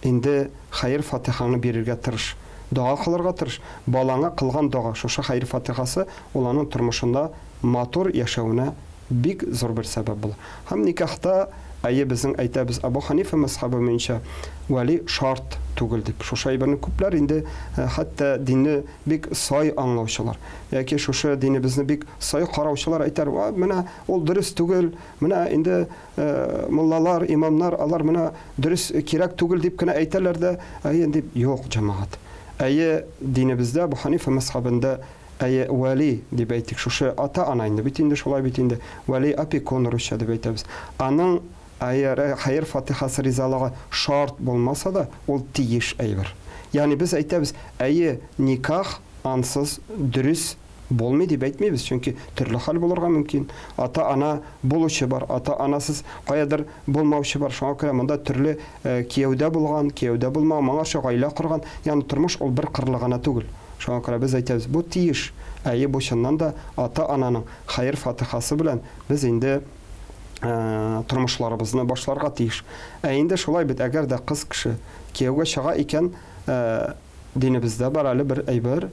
инде хәер-фатихаңны бирергә тырыш. Дога кылырга тырыш. Балаңа кылган дога, шушы хәер-фатихасы ул аның тормышында матур яшәвенә бик зур бер сәбәп була. Һәм никахта, әйе, безнең әйтәбез, Абу Ханифа мәзхәбе буенча вәли шарт түгел дип. Шушы әйберне күпләр инде, хәтта динне бик сай аңлаучылар, яки шушы динебезне бик сай караучылар әйтәр, ва, менә ул дөрес түгел, менә инде муллалар, имамнар, алар менә дөрес кирәк түгел дип кенә әйтәләр дә, әйе дип, юк, җәмәгать. Әйе, динебездә Абу Ханифа мәзхәбендә әйе, вәли дип әйтик, шушы ата-ана инде, бит инде шулай бит инде, вәли опекун русча дип әйтәбез. Аның әйе, хәер-фатихасы ризалыгы шарт булмаса да, ул тиеш әйбер. Ягъни без әйтәбез, әйе, никах ансыз дөрес булмый дип әйтмибез, чөнки төрле хәл булырга мөмкин. Ата-ана булучы бар, ата-анасыз каядыр булмаучы бар. Шуңа күрә монда төрле кияүдә булган, кияүдә булмаган, моңарча гаилә корган, ягъни тормыш ул бер кырлы гына түгел. Шуңа күрә без әйтәбез, бу тиеш. Әйе, бу чыннан да ата-ананың хәер-фатихасы белән без инде тормышларыбызны башларга тиеш. Ә инде шулай бит, әгәр дә кыз кеше кияүгә чыга икән, динебездә бар әле бер әйбер,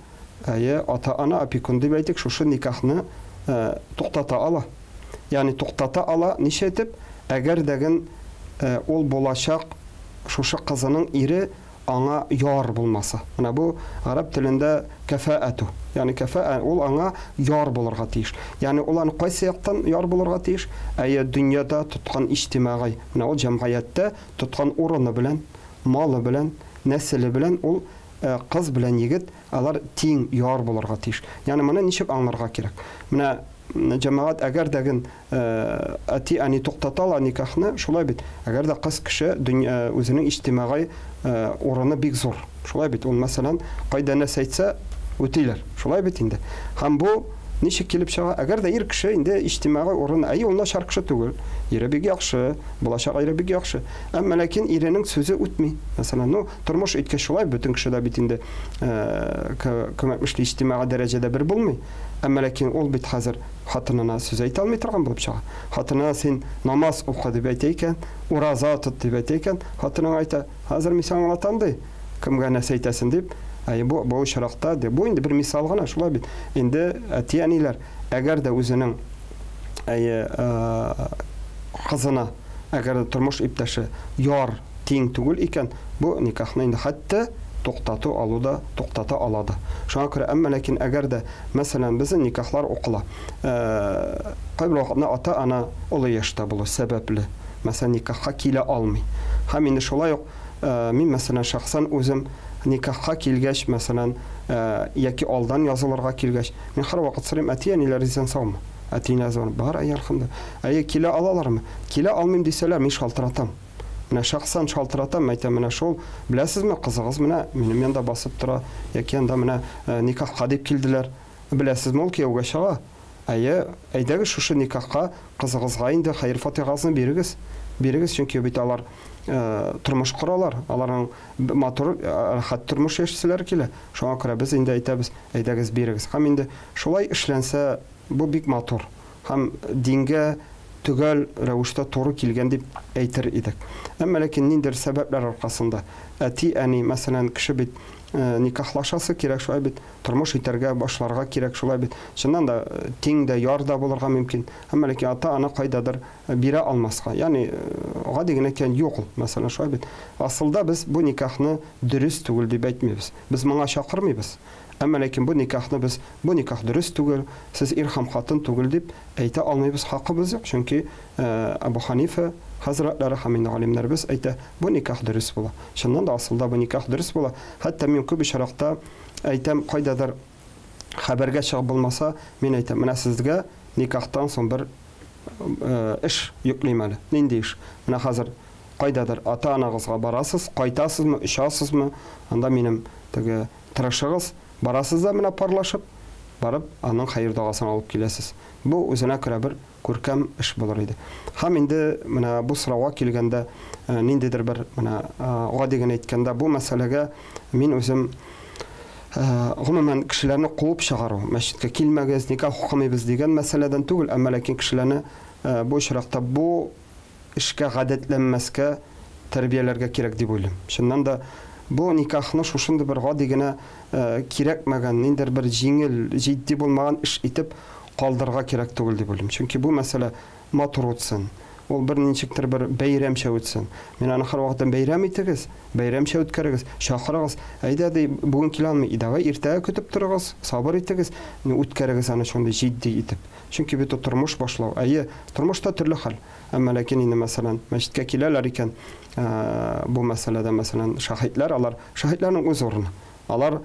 әйе, ата-ана опекун дип әйтик, шушы никахны туктата ала. Ягъни туктата ала, ничә итеп, әгәр дәген ул булачак шушы кызының ире аңа яр булмаса. Менә бу гарәп телендә кәфәәту. Ягъни кәфәә, ул аңа яр булырга тиеш. Ягъни ул аны кайсы яктан яр булырга тиеш? Әйе, дөньяда тоткан иҗтимагый, менә ул җәмгыятьтә тоткан урыны белән, малы белән, нәселе белән ул кыз белән егет, алар тиң яр булырга тиеш. Ягъни моны ничек аңларга кирәк? Менә җәмәгать әгәр дәген әти-әни туктата ала никахны, шулай бит. Әгәр дә кыз кеше үзенең иҗтимагый урыны бик зур. Шулай бит. Ул, мәсәлән, кайда нәрсә әйтсә, үтиләр. Шулай бит инде. Һәм бу ничек килеп чыга? Әгәр дә ир кеше инде иҗтимагый урын, әй, ул начар кеше түгел. Ире бик яхшы, булачак ире бик яхшы. Әмма ләкин иренең сүзе үтми. Мәсәлән, ну, тормыш иткәч шулай, бөтен кеше дә бит инде көмәкмешле иҗтимагый дәрәҗәдә бер булмый. Әмма ләкин ул бит хәзер хатынына сүз әйтә алмый торган булып чыга. Хатынына син намаз укы дип әйтә икән, ураза тот дип әйтә икән, хатының әйтә, хәзер мин сиңа аңлатам ди, кемгә нәрсә әйтәсен дип. Әй, бу очракта ди, бу инде бер мисал гына, шулай бит. Инде әти-әниләр, әгәр дә үзенең, әйе, кызына, әгәр дә тормыш иптәше яр тиң түгел икән, бу никахны инде хәтта туктату алу да туктата ала да. Шуңа күрә, әмма ләкин әгәр дә, мәсәлән, безнең никахлар укыла. Кайбер вакытны ата-ана олы яшьтә булу сәбәпле, мәсәлән, никахка килә алмый. Һәм инде шулай ук, мин, мәсәлән, шәхсән үзем никахка килгәч, мәсәлән, яки алдан язылырга килгәч, мин һәрвакыт сорыйм, әти-әниләр исән саумы? Әти-әниләр сорыйм, бар, әй, әлхәмдүлилләһ. Әйе, килә алалармы? Килә алмыйм дисәләр, мин шалтыратам. Менә шәхсән шалтыратам, әйтәм, менә шул, беләсезме, кызыгыз менә минем янда басып тора, яки анда менә никахка дип килделәр. Беләсезме, ул кияүгә чыга. Әйе, әйдәгез шушы никахка кызыгызга инде хәер-фатихасын бирегез. Бирегез, чөнки бит алар тормыш коралар, аларның матур, рәхәт тормыш яшиселәр килә. Шуңа күрә без инде әйтәбез, әйдәгез бирегез. Һәм инде шулай эшләнсә, бу бик матур. Һәм дингә төгәл рәвештә туры килгән дип әйтер идек. Әмма ләкин ниндидер сәбәпләр аркасында әти-әни, мәсәлән, кеше бит Никахлашасы кирәк, шулай бит, тормыш итәргә башларга кирәк, шулай бит. Чыннан да тиң дә, яр да булырга мөмкин. Әмма ләкин ата-ана кайдадыр бирә алмаска. Ягъни гади генә икән юк ул, мәсәлән, шулай бит. Асылда без бу никахны дөрес түгел дип әйтмибез. Без моңа чакырмыйбыз. Әмма ләкин бу никахны без бу никах дөрес түгел, сез ир һәм хатын түгел дип әйтә алмыйбыз, хакыбыз юк. Чөнки Әбу Ханифа хәзрәтләре һәм инде галимнәребез әйтә, бу никах дөрес була. Чыннан да асылда бу никах дөрес була. Хәтта мин күп очракта әйтәм, кайдадыр хәбәргә чыгып булмаса, мин әйтәм, менә сезгә никахтан соң бер эш йөклим әле. Нинди эш? Менә хәзер кайдадыр ата-анагызга барасыз, кайтасызмы, очасызмы? Анда минем теге тырышыгыз, барасыз да менә парлашып, барып, аның хәер догасын алып киләсез. Бу үзенә күрә бер күркәм эш булыр иде. Һәм инде менә бу сорауга килгәндә, ниндидер бер менә гади генә әйткәндә, бу мәсьәләгә мин үзем гомумән кешеләрне куып чыгару, мәчеткә килмәгез, никах укымыйбыз дигән мәсьәләдән түгел, әмма ләкин кешеләрне бу очракта бу эшкә гадәтләнмәскә тәрбияләргә кирәк дип уйлыйм. Чыннан да бу никахны шушындый бер гади генә кирәкмәгән, ниндидер бер җиңел, җитди булмаган эш итеп калдырырга кирәк түгел дип уйлыйм. Чөнки бу мәсьәлә матур үтсен. Ул бер ничектер бер бәйрәмчә үтсен. Мин аны һәрвакытта бәйрәм итегез, бәйрәмчә үткәрегез, чакырыгыз. Әйдә ди, бүген килә алмый, давай иртәгә көтеп торыгыз, сабыр итегез, үткәрегез аны шундый җитди итеп. Чөнки бит ул тормыш башлау. Әйе, тормышта төрле хәл. Әмма ләкин инде мәсәлән, мәчеткә киләләр икән, бу мәсьәләдә мәсәлән, шаһитләр алар, шаһитләрнең үз урыны. Алар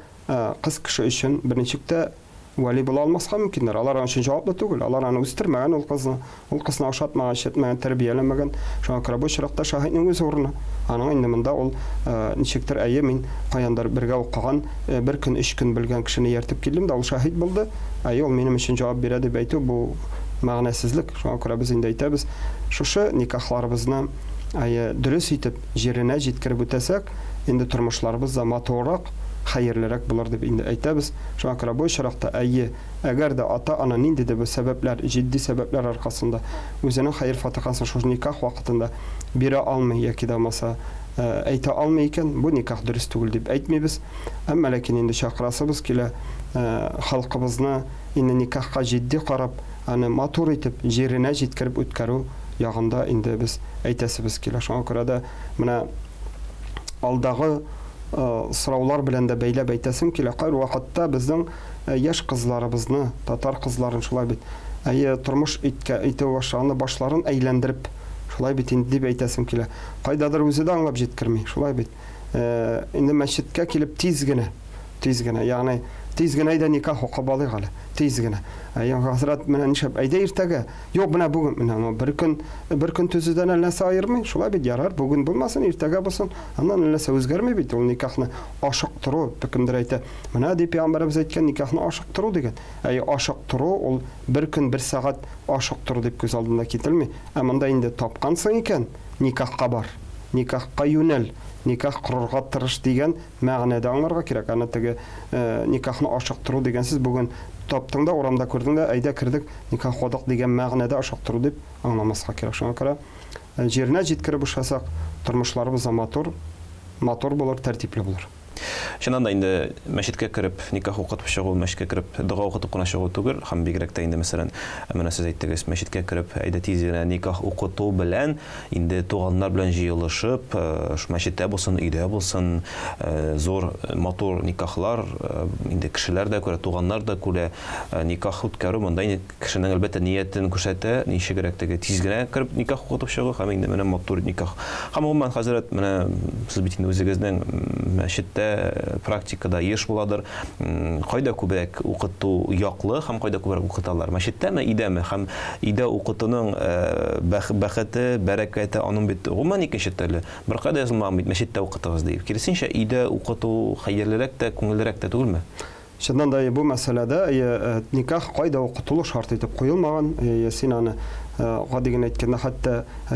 кыз кеше өчен берничек тә вәли була алмаска мөмкиннәр. Алар аның өчен җаваплы түгел. Алар аны үстермәгән ул кызны. Ул кызны ашатмаган, эчертмәгән, тәрбияләмәгән. Шуңа күрә бу очракта шаһитнең үз урыны. Аның инде монда ул ничектер, әйе, мин каяндыр бергә укыган, бер көн, өч көн белгән кешене ияртеп килдем дә, ул шаһит булды. Әйе, ул минем өчен җавап бирә дип әйтү бу мәгънәсезлек. Шуңа күрә без инде әйтәбез, шушы никахларыбызны әйе, дөрес итеп, җиренә җиткереп үтәсәк, инде тормышларыбыз да матуррак, хәерлерәк булыр дип инде әйтәбез. Шуңа күрә бу очракта әйе, әгәр дә ата-ана нинди дә бер сәбәпләр, җитди сәбәпләр аркасында үзенең хәер-фатихасын шушы никах вакытында бирә алмый яки дә булмаса әйтә алмый икән, бу никах дөрес түгел дип әйтмибез. Әмма ләкин инде чакырасыбыз килә, халкыбызны инде никахка җитди карап, аны матур итеп, җиренә җиткереп үткәрү ягында инде без әйтәсебез килә. Шуңа күрә дә менә алдагы сораулар белән дә бәйләп әйтәсем килә. Кайбер вакытта безнең яшь кызларыбызны, татар кызларын шулай бит, әйе, тормыш иткә итү башлаганда башларын әйләндереп, шулай бит инде дип әйтәсем килә. Кайдадыр үзе дә аңлап җиткерми, шулай бит. Инде мәчеткә килеп тиз генә, тиз генә, ягъни тиз генә әйдә никах укып алыйк әле, тиз генә. Әйе, хәзрәт, менә нишләп, әйдә иртәгә. Юк, менә бүген, менә ну, бер көн, бер көн төзүдән әллә нәрсә аермый, шулай бит, ярар, бүген булмасын, иртәгә булсын. Аннан әллә нәрсә үзгәрми бит, ул никахны ашыктыру, кемдер әйтә, менә дип пәйгамбәребез әйткән никахны ашыктыру дигән. Әйе, ашыктыру ул бер көн, бер сәгать ашыктыру дип күз алдында кителми. Ә монда инде тапкансың икән, никахка бар, никахка юнәл, никах корырга тырыш дигән мәгънәдә аңларга кирәк. Аны теге никахны ашыктыру дигән сүз бүген таптың да, урамда күрдең дә, әйдә кердек, никах кодык дигән мәгънәдә ашыктыру дип аңламаска кирәк. Шуңа күрә җиренә җиткереп эшләсәк, тормышларыбыз да матур, матур булыр, тәртипле булыр. Чыннан да инде мәчеткә кереп никах укытып чыгу, мәчеткә кереп дога укытып кына чыгу түгел, һәм бигрәк тә инде, мәсәлән, менә сез әйттегез, мәчеткә кереп әйдә тиз генә никах укыту белән инде туганнар белән җыелышып, шу мәчеттә булсын, өйдә булсын, зур матур никахлар, инде кешеләр дә күрә, туганнар да күрә, никах үткәрү монда инде кешенең әлбәттә ниятен күрсәтә, ничегрәк теге тиз генә кереп никах укытып чыгу һәм инде менә матур никах. Һәм гомумән, хәзрәт, менә сез бит инде үзегезнең мәчеттә практикада еш буладыр. Кайда күбрәк укыту яклы һәм кайда күбрәк укыталар? Мәчеттәме, өйдәме? Һәм өйдә укытуның бәхете, бәрәкәте аның бит гомумән икенче төрле. Беркайда язылмаган бит мәчеттә укытыгыз дип. Киресенчә, өйдә укыту хәерлерәк тә, күңеллерәк тә түгелме? Чыннан да, бу мәсьәләдә никах кайда укытылу шарт итеп куелмаган. Син аны гади генә әйткәндә, хәтта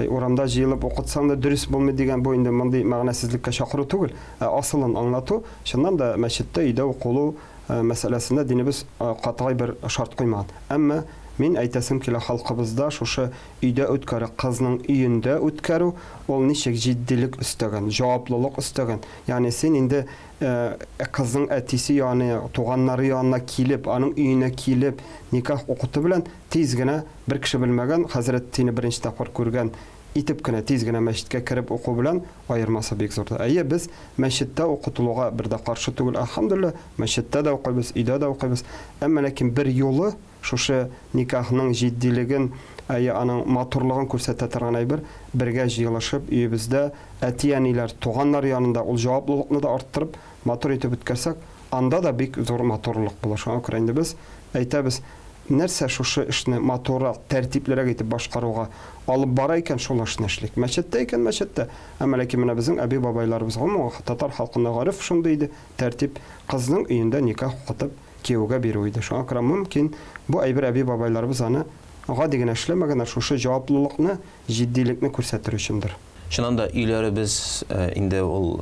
урамда җыелып укытсаң да дөрес булмый дигән бу инде мондый мәгънәсезлеккә чакыру түгел, ә асылын аңлату. Чыннан да, мәчеттә, өйдә укылу мәсьәләсендә динебез катгый бер шарт куймаган. Әмма Мин әйтәсем килә, халкыбызда шушы өйдә үткәрү, кызның өендә үткәрү, ул ничек җитдилек өстәгән, җаваплылык өстәгән. Ягъни син инде кызның әтисе яны, туганнары янына килеп, аның өенә килеп, никах укыту белән тиз генә бер кеше белмәгән, хәзрәт сине беренче тапкыр күргән итеп кенә тиз генә мәчеткә кереп уку белән аермасы бик зур. Әйе, без мәчеттә укытылуга бер дә каршы түгел, әлхәмдүлилләһ, мәчеттә дә укыйбыз, өйдә дә укыйбыз. Әмма ләкин бер юлы шушы никахның җитдилеген, әйе, аның матурлыгын күрсәтә торган әйбер, бергә җыелышып, өебездә әти-әниләр, туганнар янында ул җаваплылыкны да арттырып, матур итеп үткәрсәк, анда да бик зур матурлык була. Шуңа күрә инде без әйтәбез, нәрсә шушы эшне матуррак, тәртиплерәк итеп башкаруга алып бара икән, шул эшне эшлик. Мәчеттә икән, мәчеттә. Әмма ләкин менә безнең әби-бабайларыбыз, гомумән, татар халкында гореф шундый иде, тәртип, кызның өендә никах укытып, кияүгә бирү иде. Шуңа күрә мөмкин, бу әйбер әби-бабайларыбыз аны гади генә эшләмәгәннәр, шушы җаваплылыкны, җитдилекне күрсәтер өчендер. Чыннан да өйләребез инде ул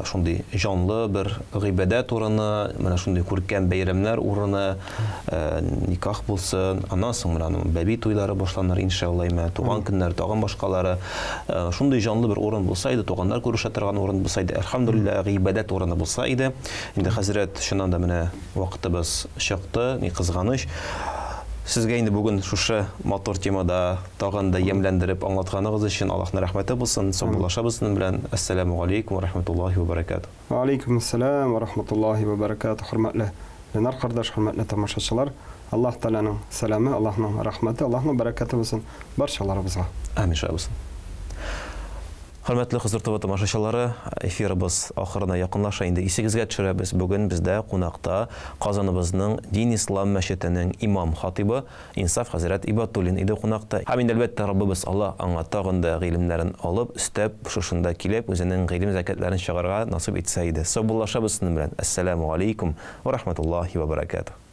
шундый җанлы бер гыйбадәт урыны, менә шундый күркәм бәйрәмнәр урыны, никах булсын, аннан соң менә аның бәби туйлары башланыр, иншалла, менә туган көннәр, тагын башкалары. Шундый җанлы бер урын булса иде, туганнар күрешә торган урын булса иде, әлхәмдүлилләһ, гыйбадәт урыны булса иде. Инде хәзрәт, чыннан да менә вакытыбыз чыкты, ни кызганыч. Сезгә инде бүген шушы матур темада тагын да ямьләндереп аңлатканыгыз өчен Аллаһның рәхмәте булсын. Саубуллашабыз сезнең белән. Әссәламү галәйкүм ва рахматуллаһи ва баракатуһ. Ва алейкум ассалам ва рахматуллаһи ва баракатуһ. Хөрмәтле Ленар кардәш, хөрмәтле тамашачылар, Аллаһ Тәгаләнең сәламе, Аллаһның рәхмәте, Аллаһның бәрәкәте булсын барчаларыбызга. Амин, шулай булсын. Хөрмәтле Хозур ТВ тамашачылары, эфирыбыз ахырына якынлаша инде. Исегезгә төшерәбез, бүген бездә кунакта Казаныбызның Дин Ислам мәчетенең имам хатибы Инсаф хәзрәт Ибатуллин иде кунакта. Һәм инде әлбәттә Раббыбыз Аллаһ аңа тагын да гыйлемнәрен алып, өстәп, шушында килеп, үзенең гыйлем зәкятләрен чыгарырга насыйп итсә иде. Саубуллашабыз сезнең белән. Әссәламү алейкум ва рахматуллаһи ва баракатуһ.